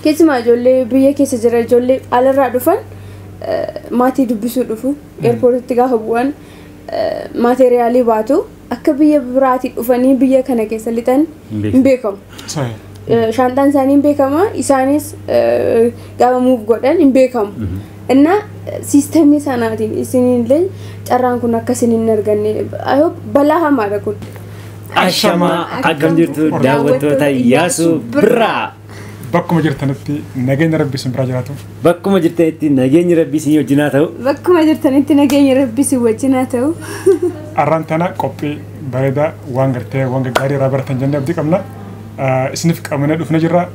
Keessumaa ijoollee biyya keessa jira ijoollee alarraa dhufan maatii dubbisuu dhufu airportitti gaafa bu'an maateriyaalii baatu akka biyya biraatii dhufanii biyya kana keessa lixan hin beekamu. Shaantaan isaanii hin beekama isaanis gaafa muuf godhan hin beekamu. Inna siistemii sanaatiin isinillee carraan kun akka isin hin arganne balaa hamaadha kun. Ashamaa akkam jirtu daawwattoota Yaasuu Birraa. Bakkuma jirtanitti nageenya Rabbii isin biraa jiraatu. Bakkuma jirtanitti nageenyi Rabbii isin wajjin haa ta'u. Bakkuma jirtanitti nageenyi Rabbii isin wajjin haa ta'u. Arraan tana qophii bareedaa waan gartee waan gaggaarii irraa baratan jennee abdii qabna. Isiniif qabannee dhufnee jirra.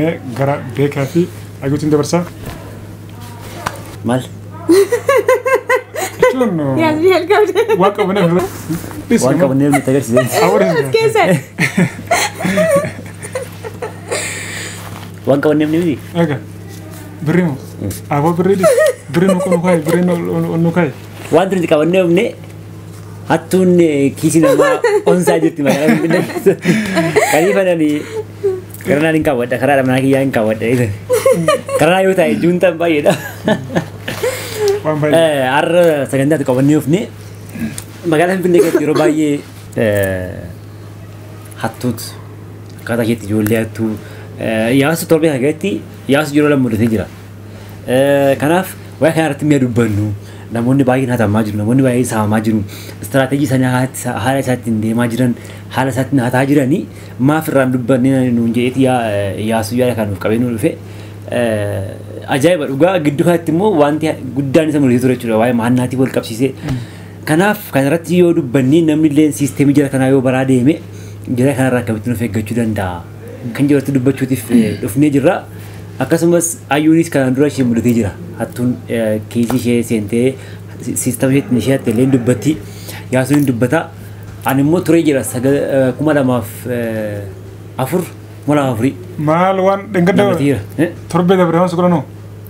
Mee gara beekaa fi hayyuutiin dabarsaa. Maal? Jechuun Yaasni jalqabde. waan qabannee dhufne. Waan qabannee nutti agarsiise. As keessan. Waan qabannee miti. Egaa birrii moo? Aboo birrii birrii nu nu kaayi birrii nu kaayi. Wanti nuti qabannee dhufne hattuun kiisii namaa onsaa jirti magaalaa Finfinnee keessatti. Kaniif ani garanaan hin kaawwadha karaa manaa kiyyaa hin kaawwadha. Karaa yoo ta'e juuntaan baay'eedha. Waan baay'ee. Har'a sagantaa qabannee dhufne magaalaa Finfinnee keessatti yeroo baay'ee hattuutu akkaataa isheetti ijoollee hattuu Yaasu torbee kana keessatti Yaasu yeroo lama mudatee jira. Kanaaf waa'ee kana irratti mi'a dubbannu namoonni baay'een hatamaa jiru namoonni baay'een saamamaa jiru istiraatejii isaanii haala isaatti deemaa jiran haala isaatti hataa jiranii maaf irraan dubbanne nuun jedheeti Yaasu yaada kan nuuf qabee nu dhufe. Ajaa'iba dhugaa gidduu kanatti immoo wanti guddaan isa mudatee ture jechuudha waa'ee mahannaatii wal qabsiisee. Kanaaf kanarratti yoo dubbanne namni illee siisteemii jara kanaa yoo baraa deeme jara kanarraa akkamitti nuuf eeggachuu danda'a. Kan jirutti dubbachuutiif dhufnee jirra. Akkasumas ayyuunis kanaan dura ishee mudatee jira. Hattuun kiisii ishee seentee siistama isheetti ishee hatte illee dubbatti. Yaasuun dubbata. Ani immoo turee jira 2004 2004. Maal waan dhangadda torbee dabre waan suqranoo.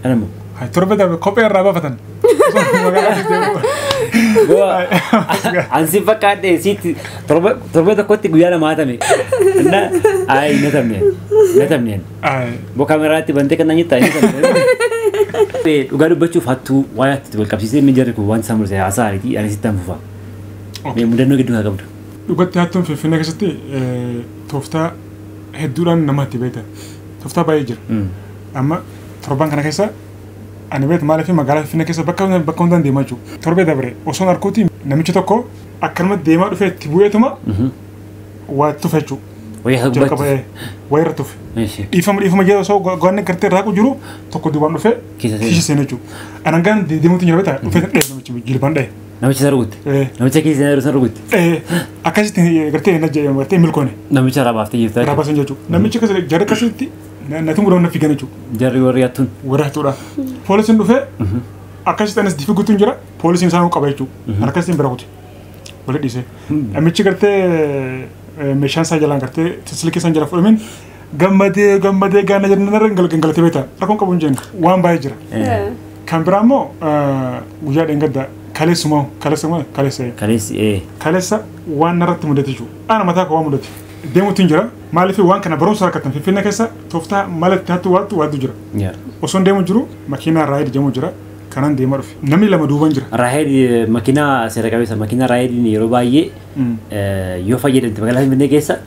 Anammoo. Torbee dabre kophee irraa baafatan. Ansi fakkaadhe sitti torbee tokkotti guyyaa lama hatame. Inna ayi natamne natamne. Boo kaameraatti bantee kan naan jettaa natamne. Dhugaa dubbachuuf hattuu waa'ee hattuutti wal qabsiisee inni jarri kun waan isaan mul'ise haasaa ariitii ani sitti hanfufa. Mee mudannoo gidduu haa qabdu. Dhugatti hattuun Finfinnee keessatti tooftaa hedduudhaan namatti beektan. Tooftaa baay'ee jira. Amma torban kana keessa ani beektu maaliif magaalaa Finfinnee keessa bakka bakka hundaan deemaa jiru. Torbee dabre osoon harkuuti namichi tokko akkanuma deemaa dhufee itti bu'eetuma waa tufe jechuudha. Wayyaa Jalqaba wayii irra tufe. Dhiifama dhiifama jedhu osoo goonni gartee raaqu jiru tokko duubaan dhufee kiisii seene jechuudha. Anan deemuutti jira beektaa dhufee dhee namichi jilbaan dhee. Namicha isa rukutte. Namicha kiisii seene sana rukutte. Akkasitti gartee na jedhamu gartee milkoone. Namicha irraa baaftee jirta. Irraa baasan jechuudha. Namichi akkasii jarri akkasitti natti mudamna na fiigan jechuudha. Jarri warri hattuun. Warri hattuudha. Poolisiin dhufee akkasitti anis difi guutuun jira poolisiin isaan qaba jechuudha. Akkasitti bira kuti. Wali dhiisee. Namichi gartee meeshaan isaa jalaan gartee silkii isaan jala fudhamin gammadee gammadee gaana jedhan narra gangalatee beektaa rakkoon qabu hin jenne waan baay'ee jira. Kan biraa immoo guyyaa dheengadda kaleessuma kaleessuma kaleessa. Kaleessi. Kaleessa waan narratti mudate jechuudha. Ana mataa koo waan mudate. Deemuutu hin jira. Maaliif waan kana barumsa harkatan Finfinnee keessa tooftaa malatti hattu waattu waattu jira. Osoon deemu jiru makiinaa raayid jedhamu jira. Kanaan deemaa dhufe. Namni lama duuban jira. Raayid makiinaa seera qabeessa makiinaa raayidiin yeroo baay'ee yoo fayyadamte magaalaa Finfinnee keessa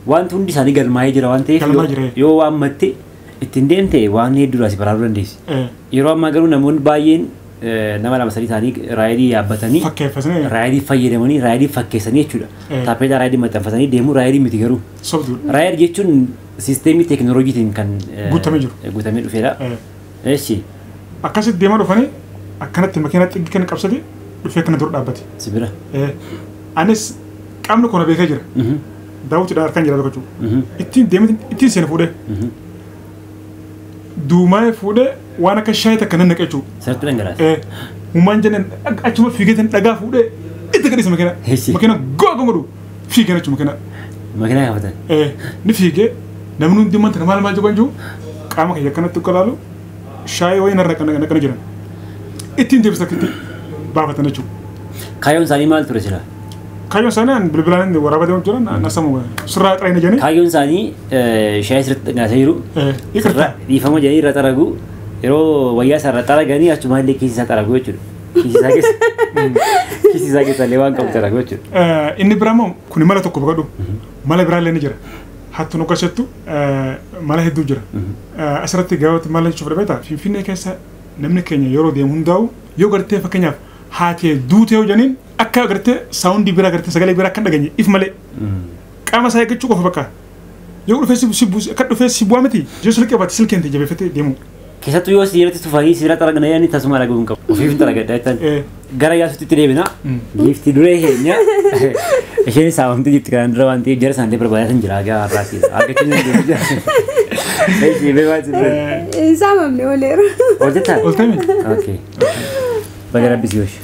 wanti hundi isaanii galmaa'ee jira waan ta'eef yoo waammatte ittiin deemte waan hedduudhaa si baraaruu dandeessi. Yeroo ammaa garuu namoonni baay'een nama lama sadii ta'anii raayidii yaabbatanii raayidii fayyadamanii raayidii fakkeessanii jechuudha. Taappeellaa raayidii maxxanfatanii deemuu raayidii miti garuu. Raayid jechuun siisteemii teekinooloojiitiin kan guutamee dhufedha. Eessi. Akkasitti deemaa dhufanii akkanatti makiinaa xiggi kan qabsate dhufee kana dura dhaabbate. Sibira. Anis qaamni kun beekaa jira. Daawwitiidhaan harkaan jira jechuudha. Ittiin deemee ittiin seena fuudhee. Duumaa'ee fuudhee waan akka shaayii takka nan naqe jechuudha. Sirriitti dhangalaase. Uumaan jennaan achuma fiigeetiin dhagaa fuudhee itti gadhiise makiinaa. Makiinaa goga godhu fiigee jechuudha makiinaa. Makiinaa gaafatan. Ni fiigee namni hundi manta maal maal jedhu qaama kiyya akkanatti ukkalaalu shaayii wayii narra naqana jiran. Ittiin deebisa akkatti baafatan jechuudha. Kaayyoon isaanii maal ture sila? Kaayyoon isaanii bilbilaan waraabaa deemaa jiran nasamu sirraa xarayna jedhanii. Kaayyoon isaanii shaayii sirriitti dhangalaasee jiru. Iqirta. Dhiifama jedhanii irra xaragu yeroo wayyaa isaa irra xaraganii achuma illee kiisii isaa xaragu jechuudha. Kiisii isaa keessa kiisii isaa keessa illee waan qabu xaragu jechuudha. Inni biraa immoo kuni mala tokko boqodhu. Mala biraa illee ni jira. Hattuun hoggasattu mala hedduu jira. Asirratti gabaabatti mala jechuuf beektaa Finfinnee keessa namni keenya yeroo deemu hundaa'u yoo gartee fakkeenyaaf haatee duutee yoo jedhaniin akka gartee saawundii biraa gartee sagalee biraa akka hin dhageenye if malee qaama isaa eeggachuu qofa bakka yoo dhufee si buuse akka dhufee si bu'aa miti yoo silkii qabaate silkii hin jabeeffatee deemu. Keessattuu yoo siirratti tufanii siira xaragna jedhanii tasuma dhaguu hin qabu. Ofiif hin xaragadha jettan. Gara Yaasuutti itti deebina. Giifti duree keenya isheen saamamtee jirti kanaan dura waan ta'eef jara isaanillee barbaadaa san jira haga har'aa keessa. Argachuu hin dandeenye. Eeshi beekaa jirre. Hin saamamne ooleera. Ooltettaa? Ooltemi? Okay. Baga rabbi si oolche.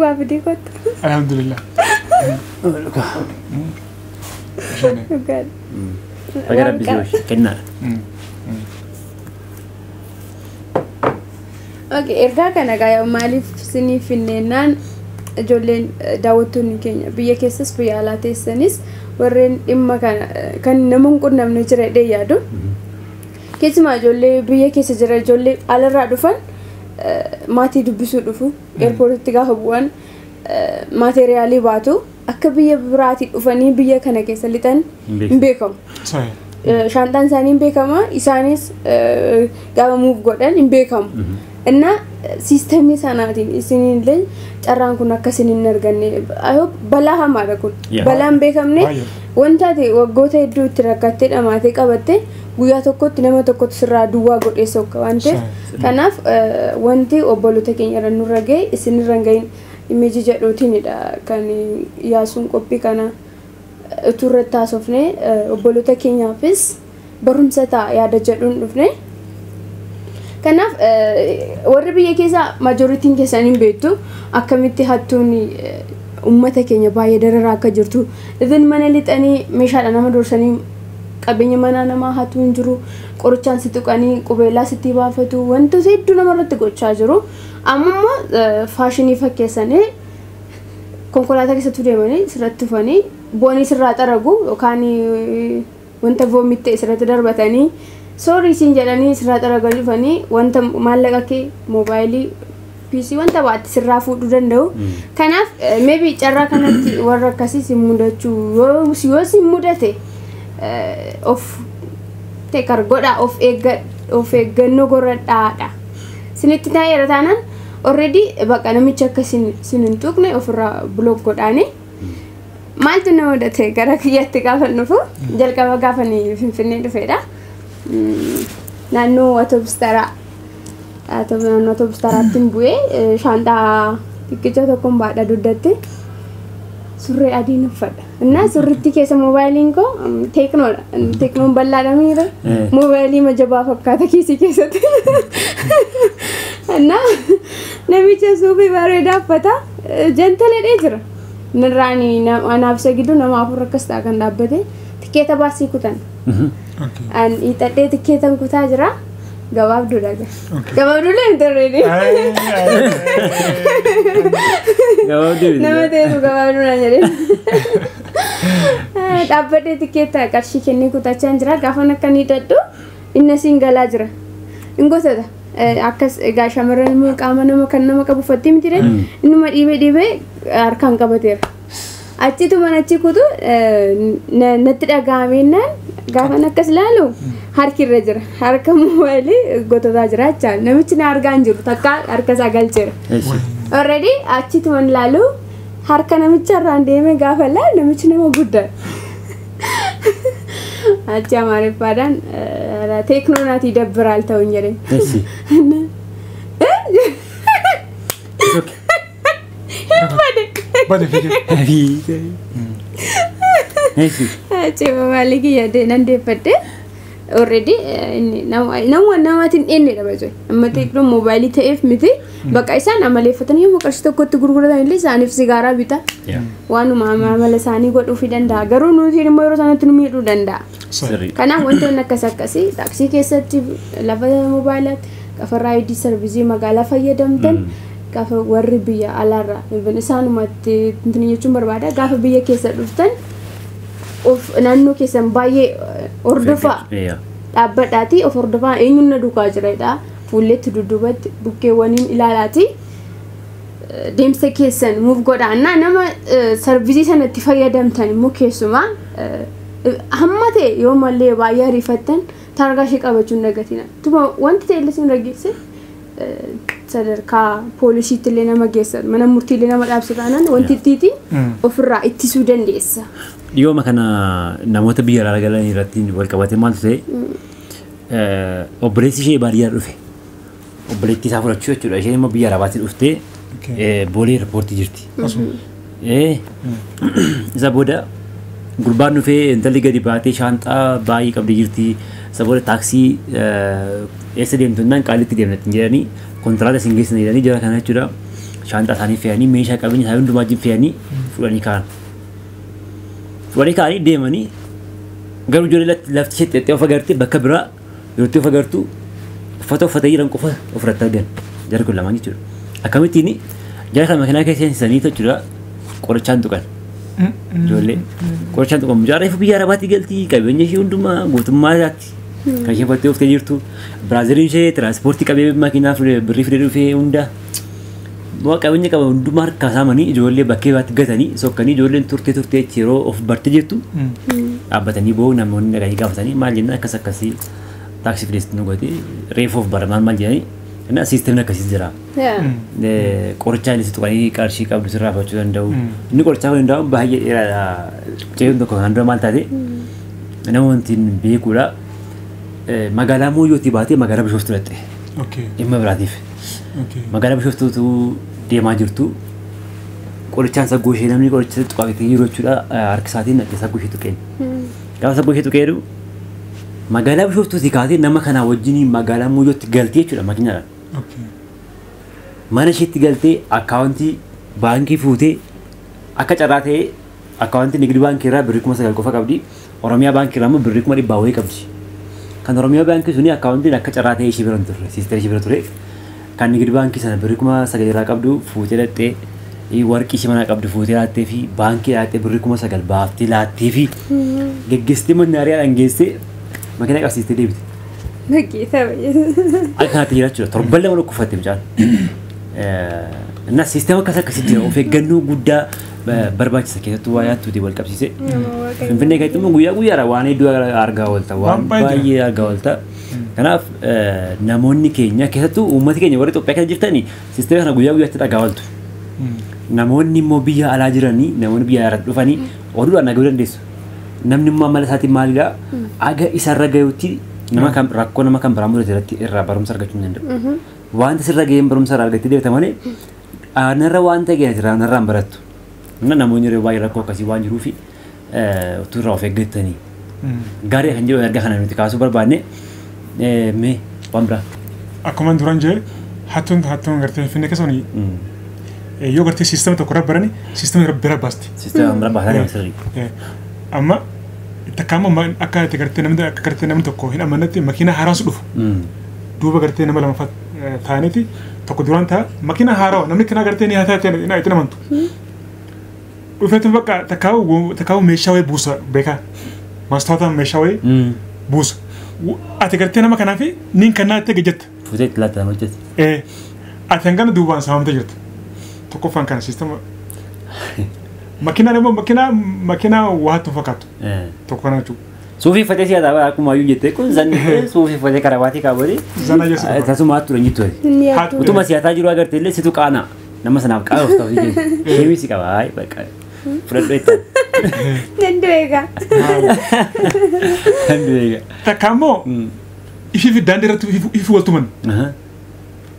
Waa fidee kottu. Alhamdulillah. Dhugaadha. Baga rabbi si oolche. Kennaadha. Okay, ergaa kana gaa maaliif isiniif finneennaan ijoolleen daawwattoonni keenya biyya keessas biyya alaa teessanis warreen dhimma kana kan nama hin qunnamne jira jedhee yaadu. Keessumaa ijoollee biyya keessa jira ijoollee alarraa dhufan maatii dubbisuu dhufu eerpoortitti gaafa bu'an maateriyaalii baatu akka biyya biraatii dhufanii biyya kana keessa lixan hin beekamu. Shaantaan isaanii hin beekama isaanis gaafa muuf godhan hin beekamu. እና ሲስተም sanaatiin isinillee carraan kun akka isin hin arganne I hope balaa hamaadha kun balaa hin beekamne wanta ati waggoota hedduu itti rakkattee dhamaatee qabatte guyyaa tokkotti nama tokkotti sirraa duwwaa godhee sokka waan ta'eef kanaaf wanti obboloota keenya irra nurra gahe isinirra hin gahin imeejii jedhuutiinidha kan Yaasuun qophii kana utuu irratti haasofne obboloota keenyaafis barumsa ta'a yaada jedhuun dhufne. Kanaaf warri biyya keessaa majooritiin keessan hin beektu akkamitti hattuun uummata keenya baay'ee dararaa akka jirtu even mana lixanii meeshaadha nama doorsanii qabeenya manaa namaa hatuu hin jiru qorichaan si tuqanii qubeellaa sitti baafatu wantoota hedduu namarratti gochaa jiru. Amma immoo faashinii fakkeessanii konkolaataa keessattuu deemanii sirratti dhufanii bu'anii sirraa xaragu yookaan wanta voomit ta'e sirratti darbatanii sorry siin jedhanii sirraa xaraganii dhufanii wanta maallaqa kee moobaayilii PC wanta baatti sirraa fuudhuu danda'u. Kanaaf maybe carraa kanatti warra akkasii si mudachuu yoo si mudate of teekar godhaa of eeggannoo godhadhaadha. Sinitti taa'eera taanaan already bakka namichi akka sin hin tuqne ofirraa block godhaani. Maaltu na mudate gara kiyyaatti gaafa dhufu jalqaba gaafa Finfinnee dhufeedha. Naannoo atoobis taraa naannoo atoobis taraatti bu'ee shaantaa xiqqicha tokkoon baadha dugdatti surree adiin uffadha. Innaa surritti keessa moobaayiliin koo teeknoodha. Teeknoon bal'aadha miira. Moobaayilii majabaa fakkaata kiisii keessatti. Innaa namicha suufii bareedaa uffata jantaledhee jira. Nirraan anaaf isa gidduu nama afur akkas ta'a kan dhaabbate tikeeta baasii kutan. An hiixadhee tikeetan kutaa jira. Gabaabduudha. Gabaabduudha hin tarreedhi. Gabaabduu. Nama ta'etu gabaabduudha jedhee. Dhaabbadhee tikeeta qarshii kennee kutachaa jira. Gaafan akka inni hiixadhu inni asiin galaa jira. Hin gotata. Akkas egaa shamarran immoo qaama nama kan nama qabu uffattee miti ree innuma dhiibee dhiibee harkaan qabateera. Achitu mana achi kutu natti dhaga'ameennaan gaafan akkas ilaalu harki irra jira. Harka moobaayilii gototaa jira jechaa namichi na argaa hin jiru takka harka isaa galcheera. Already achitu man ilaalu harka namicha irraan deemee gaafa ilaalu namichi nama guddaa. Achi Amaariffaadhaan teeknoo naati dabbiraal ta'uun jedheen. Hin bade. Bade fiigee. Achi moobaayilii kiyya nan deeffadhe. Already nama namaatiin dhiyeennedha baay'ee. Amma teeknoon moobaayilii ta'eef miti bakka isaan amaleeffatanii yommuu qarshii tokkotti gurguratan illee isaaniif sigaaraa bita. Waanuma amala isaanii godhuufii danda'a. Garuu nuti immoo yeroo sanatti nu miidhuu danda'a. Kanaaf wantoonni akkas akkasii taaksii keessatti lafa moobaayilaa qafarraa ID sarvisii magaalaa fayyadamtan Gaafa warri biyya alaarraa even isaanumatti intini jechuun barbaada, gaafa biyya keessa dhuftan of naannoo keessan baay'ee hordofaa. Dhaabbadhaatii of hordofaa, eenyuun na duukaa jiradha, fuulletti, dudduubatti, bukkeewwaniin ilaalaati deemsa keessan muuf godhaannaa. Nama service sanatti fayyadamtan immoo keessumaa hamma ta'e yoo mallee baay'ee ariifattan taargaa ishee qabachuun dagatina. Tuma wanti ta'e illee sin dhageesse sadarkaa poolisiitti illee nama geessa, mana murtii illee nama dhaabsu taanaan wanti ittiiti ofirraa ittisuu dandeessa. Dhiyooma kana namoota biyya alaa galan irratti wal qabatee maaltu ta'e, obboleessi ishee baadiyyaa dhufe. Obboleettii isaa fudhachuu jechuudha. Isheen immoo biyya arabaatti dhuftee Boolee airportii jirti. Isa booda gurbaan dhufee intalli gadi baatee shaanxaa baay'ee qabdi jirti. Isa booda taaksii eessa deemtu jennaan Qaalitti deemna ittiin jedhanii, kontiraata isin geessina jedhanii jara kana jechuudha. Shaanxaa isaanii fe'anii, meeshaa qabeenya isaanii hundumaa wajjin fe'anii fudhanii ka'an. Fudhanii ka'anii deemanii garuu ijoollee lafti ishee xexxee of agarte, bakka biraa yeroo itti of agartu uffata uffatee jiran qofa ofirratti argan jarri kun lamaan jechuudha. Akkamittiin jara kana makiinaa keessa seensisanii jechuudha, qorichaan tuqan. Ijoollee qorichaan tuqan, mucaa reefu biyya arabaatti galtii, qabeenya ishee hundumaa guutummaa isaatti kan isheen uffattee uftee jirtu, biraaziliin ishee tiraanspoortii qabee makiinaa birrii fidee dhufee hunda bu'aa qabeenya qaban hundumaa harkaa saamanii ijoollee bakkee biraatti gatanii sokkanii. Ijoolleen turtee turtee yeroo of bartee jirtu dhaabbatanii boo'u. Namoonni dhaqanii gaafatanii maal jennaan, akkas akkasii taaksii fideessitti nu godhe, reefu of bara maal maal jedhanii. Innaa siistemni akkasii jira. Qorichaan itti tuqanii qarshii qabdu sirraa fudhachuu danda'u. Inni qorichaa kun danda'u baay'ee dheeraadha. Mucayyoon tokko kan dura maal taate, nama wanti hin beekuudha. Magaalaa Mooyyootii baatee magaalaa Bishooftuu dhaqxe dhimma biraatiif. Magaalaa Bishooftuutu deemaa jirtu qorichaan saggoo ishee namni qoricha tuqaatee jiru jechuudha, harka isaatiin dhaqee saggoo ishee tuqeen. Gaafa saggoo ishee tuqee jedhu magaalaa Bishooftuutii kaatee nama kanaa wajjin magaalaa Mooyyootti galtee jechuudha makiinaadhaan. Mana isheetti galtee akkaawuntii baankii fuutee, akka carraa ta'ee akkaawuntii Nigdi Baankii irraa birrii 9,000 qofa qabdi. Oromiyaa Baankii irraa immoo birrii 100,000 wayii qabdi. Kan Oromiyaa Baankii suni akkaawuntiin akka carraa ta'ee ishee bira hin turre. Siistera ishee bira ture. Kan Nigdi Baankii sana birrii 9,000 irraa qabdu fuutee dhaqxee, warqii ishee manaa qabdu fuutee laattee fi baankii laattee birrii 9,000 baaftee laattee fi geggeessitee mannaariyaadhaan geessee makiinaa qabsiistee deebite. Nageessa baay'ee. Akka kanatti jira jechuudha. Torban 2 dhukkubfatte mucaan. Innaa siistema akkas akkasii jira. Of eeggannoo guddaa barbaachisa, keessattuu waa yaattuuti wal qabsiise. Finfinnee keessatti immoo guyyaa guyyaadha waan hedduu argaa oolta. Waan Waan baay'ee jira. baay'ee argaa oolta. Kanaaf namoonni keenya, keessattuu uummati keenya warri Itoophiyaa keessa jirtanii, siistema kana guyyaa guyyaatti dhagaa ooltu. Namoonni immoo biyya alaa jiranii, namoonni biyya alaa dhufanii oduudhaan dhaga'uu dandeessu. Namni immoo amala isaatiin maalidha? Aga isarra gayutti nama kan rakkoo nama kan biraa mudate irratti irraa barumsa argachuu hin danda'u. Wanta sirra ga'een barumsa irraa argattee deebita malee aanarra wanta ga'e irraa narraa hin barattu. Namoonni yeroo baay'ee rakkoo akkasii waan jiruufi utuu irraa of eeggatanii gaarii kan jedhu erga kana nuti kaasuu barbaanne. Mee waan biraa. Akkuma duraan jee hattuun gartee Finfinnee keessa suni yoo gartee siistema tokko irra barani siistema bira baasti. Siistema bira baasaa sirrii. Amma takka amma akka itti gartee namni akka gartee namni tokko hin amannetti makiinaa haaraan su dhufu duuba gartee nama lama ta'aniiti, tokko duraan ta'a. Makiinaa haarawaa namni kanaa gartee ni haa ta'e itti amantu. Dhufeetu bakka takkaa'u meeshaa wayii buusa beekaa, maastawata meeshaa wayii buusa. Ati gartee nama kanaaf niin kannaa itti gajjatta. Fuutee itti laata hojjete. Ati hangana duubaan saamamtee jirta. Tokkoffaan kana siistama. Makiinaan immoo makiinaa waa hattu fakkaatu tokko kana jechuudha. Suufii uffatee si'ataa akkuma ayyuu jettee kun zanni suufii uffatee karabaatii kaawwatee Zana jechuudha. tasuma hattu hin jettu. Inni yaaddu. Utuma si'ataa jiru agartee illee situ qaana. Nama sanaaf qaana of ta'uu jechuudha. Sheemii si qaba hayi bakka fudhadhu jettaa. Nan egaa. Takka immoo ifi daandii irratti ifi waltuman.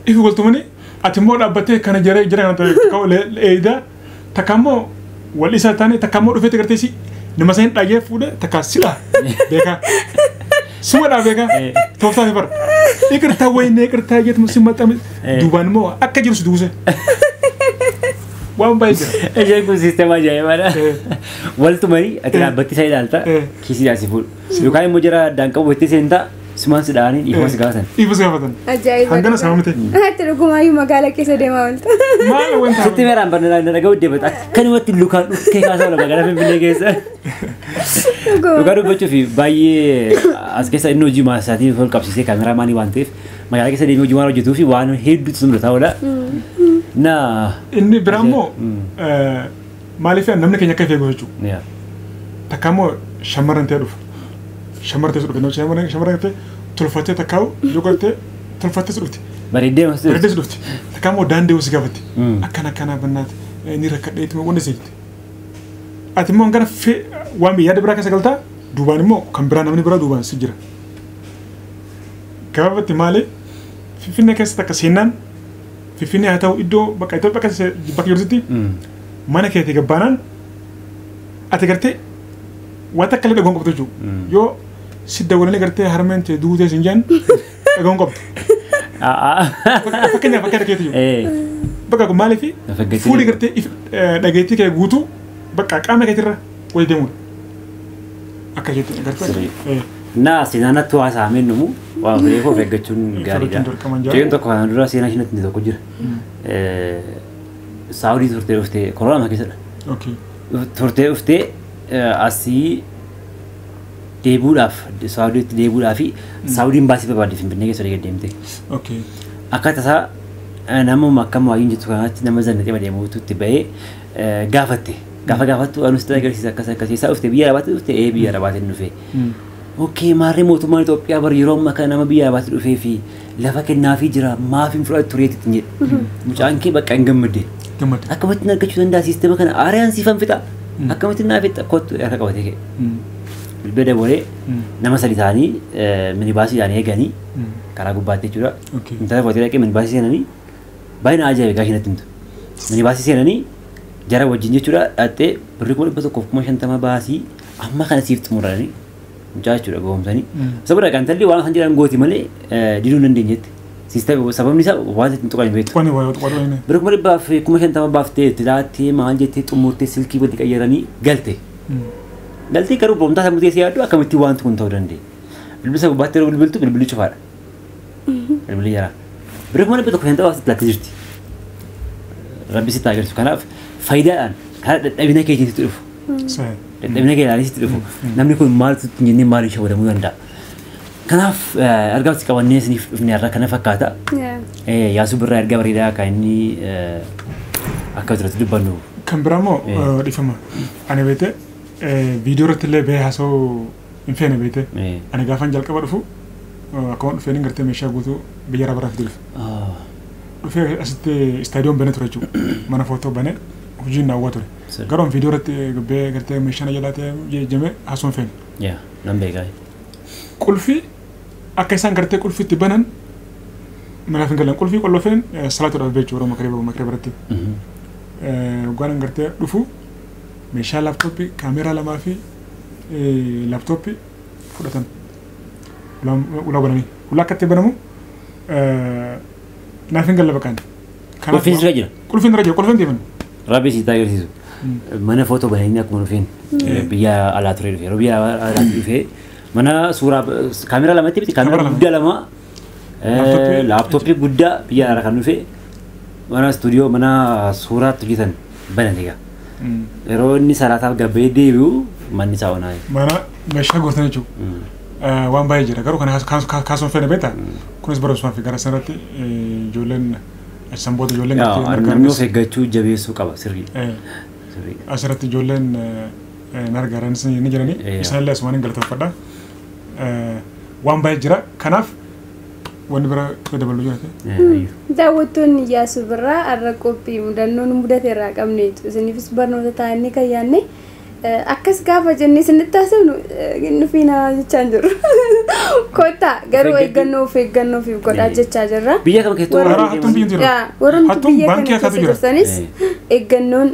Ifi waltumani ati immoo dhaabbattee kana jara jara kana ta'e eeyida, takka immoo wal isa taane, takka immoo dhufeetti gartee si nama san dhagee fuudhe, takka sidha beekaa. Suma dhaa beekaa tooftaa fi bara. Iqirtaa wayinee iqirtaa jetmu si maxxame duubaan immoo akka jiru si duuse. Waan baay'ee jira. Isheen kun siistema ajaa'ibaadha. Waltumanii ati dhaabbatti isa ilaalta kiisii si fuudhu. Yookaan immoo jara addaan qabu itti seentaa Sumaan si dhahanii dhiifama si gaafatan. Dhiifama si gaafatan. Ajaa'iba. Hangana saamamte. Ati dhugumaayyuu magaalaa keessa deemaa oolta. Maal wanta. Sitti meeraan barnaa dhaga'u deebata akkanumatti lukaan dhukkee kaasaa oola magaalaa Finfinnee keessa. Dhugaa dubbachuuf baay'ee as keessa inni hojii maasaatiin ol qabsiisee kaameraamaanii waan ta'eef magaalaa keessa deemee hojii waan hojjetuuf waan hedduutu mul'ata oola. Na. Inni biraa immoo maaliif namni keenya akka eegu jechuudha. Takka immoo shamarran ta'e dhufa. Shamarran ta'e dhufe shamarran ta'e tolfattee takkaa'u yoo galtee tolfattee dhufti. Bareeddee mas Bareeddee dhufti. Takka immoo daandii si gaafatti. Akkana akkana bannaati ni rakkadheetu wanni seetti. Ati immoo gara waan yaada biraa keessa galtaa duubaan immoo kan biraa namni biraa duubaan si jira. Gabaabatti maali Finfinnee keessa takka seenaan Finfinnee haa ta'u iddoo bakka Itoophiyaa keessa bakka jirtutti mana keetii gabbaanaan ati gartee waan takka illee dhagahuun qabdu jechuudha. Yoo si dawwalanii gartee harmeen ta'e duutee siin jedhan dhagahuun qabdu. Fakkeenyaaf akka keetii jiru. Bakka kun maaliif fuulli gartee dhageettii kee guutuu bakka qaama keetirra wal deemudha. Akka keetti gartee. Na seenaan natti waa saameen numu waa reefu of eeggachuun gaariidha. Jireenya tokko kanaan dura seenaa isheen natti tokko jira. Saawudii turtee dhuftee koronaa keessadha. Turtee dhuftee asii deebi'uudhaaf Saawudiitti deebi'uudhaaf Saawudiin baasii barbaadde Finfinnee keessa olii deemte. Akka tasaa namuma akkam waayyuun jettu kanaatti nama zannatee deemuutu itti bahee gaafatte. Gaafa gaafattu anus agarsiisa akkas akkasii isaa dhufte biyya Arabaatti dhufte ee biyya Arabaatti dhufe. Okay maarree mootummaan Itoophiyaa bar yeroo ammaa kana nama biyya Arabaatti dhufee fi lafa kennaafii jira maaf hin fudhatu tureetti hin jedhe. Mucaan kee bakka hin gammadde. Akkamittiin argachuu danda'a siistema kana aariyaan siifan fixa. Akkamittiin naa fixa kottu harka qabatee ka'e. Bilbila dabalee nama sadi ta'anii minibaasiidhaan eeganii karaa gubbaatti jechuudha. Intala footee dhaqee minibaasii seenanii baay'ina ajaa'iba gaashii natti himtu. Minibaasii seenanii jara wajjin jechuudha dhaqxee birrii 150,000 baasii amma kana siif xumuranii mucaa jechuudha goomsanii. Isa booda kan talli waan kan jedhan gooti malee diduu hin dandeenyetti. Sababni isaa waan ittiin tuqan hin beektu. Birrii 150,000 baaftee itti laattee maal jettee xumurtee silkii walitti qayyaranii galte. Galtee garuu boomtaa sammuu teessee yaaddu akkamittiin wanti kun ta'uu danda'e. Bilbilli isa gubbaatti yeroo bilbiltu bilbilli cufaadha. Bilbilli jaraa. Birrii 150 baaftee laattee jirti. Rabbi sitti agarsiisu. Kanaaf faayidaadhaan karaa dadhabina keetiin sitti dhufu. Dadhabina kee ilaalee sitti dhufu. Namni kun maaltu hin jennee maaliin shawadamuu danda'a. Kanaaf argaatti qabannee isiniif dhufne irraa kana fakkaata. Yaasuu Birraa erga bareedaa kan inni akka duratti dubbannu. Kan biraa immoo dhiifama. Ani beekte viidiyoo irratti illee bahee haasa'uu hin feene beekte. Ani gaafan jalqaba dhufu akkuma dhufeen gartee meeshaa guutuu biyya Arabaa fidee dhufe. Dhufee asitti istaadiyoon banee ture jechuudha. Mana footoo banee hojiin naawwaa ture. Garuu viidiyoo irratti bahee gartee meeshaan jalaa ta'e jejjeme haasa'uu hin feene. Nan beekaa. Qulfii akka isaan gartee qulfii itti banan manaaf hin galan qulfii qollofeen salaatuudhaaf beekuu yeroo makaree biratti. Waggaan gartee dhufu meeshaa laaptooppii kaameeraa lamaa fi laaptooppii fudhatan. Ulaa bananii. Ulaa akka itti banamu naaf hin galle baqaan. Qulfiin sirra jira. Qulfiin sirra jira qulfiin deeman. Rabbi si agarsiisu. Mana footoo bananii akkuma dhufeen biyya alaa ture dhufe yeroo biyya alaa dhufe mana suuraa kaameeraa lamatti biti kaameeraa guddaa lama laaptooppii guddaa biyya alaa kan dhufe mana istuudiyoo mana suuraatti hojjetan banan egaa. Yeroo inni salaataaf gabbee deebi'u manni isaa onaa. Mana meeshaa gootanii jechuudha. Waan baay'ee jira garuu kana kaasuun fedha beektaa kunis barumsumaa fi gara sanarratti ijoolleen achisan booda ijoolleen Namni of eeggachuu jabeessuu qaba sirrii. Asirratti ijoolleen nargaaranis ni jiranii isaanillee asumaan hin galateeffadha. Waan baay'ee jira kanaaf wanni bira dabaluu jiraate. Daawwattoonni Yaasuu Birraa har'a qophii mudannoon mudate irraa qabneetu isiniifis barnoota ta'anii kan yaadne akkas gaafa jennee isinitti haasofnu nufiina jechaa hin jirru. Kottaa garuu eeggannoo of eeggannoo fi godhaa jechaa jirra. Biyya kam keessatti Warra biyya kana keessa jirtanis eeggannoon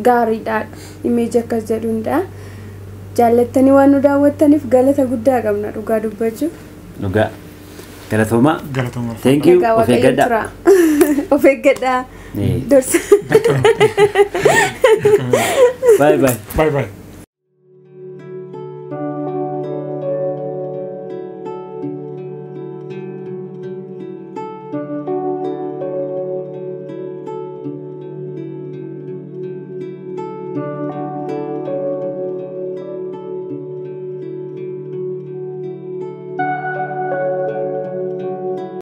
gaariidha. Imeeji akkas jedhuudha. Jaallattanii waan nu daawwattaniif galata guddaa qabna dhugaa dubbachuuf. Dhugaa. Galatoomaa. Galatoomaa. Thank you. Of eeggadhaa. Of eeggadhaa. Dursa. Bye bye. Bye bye.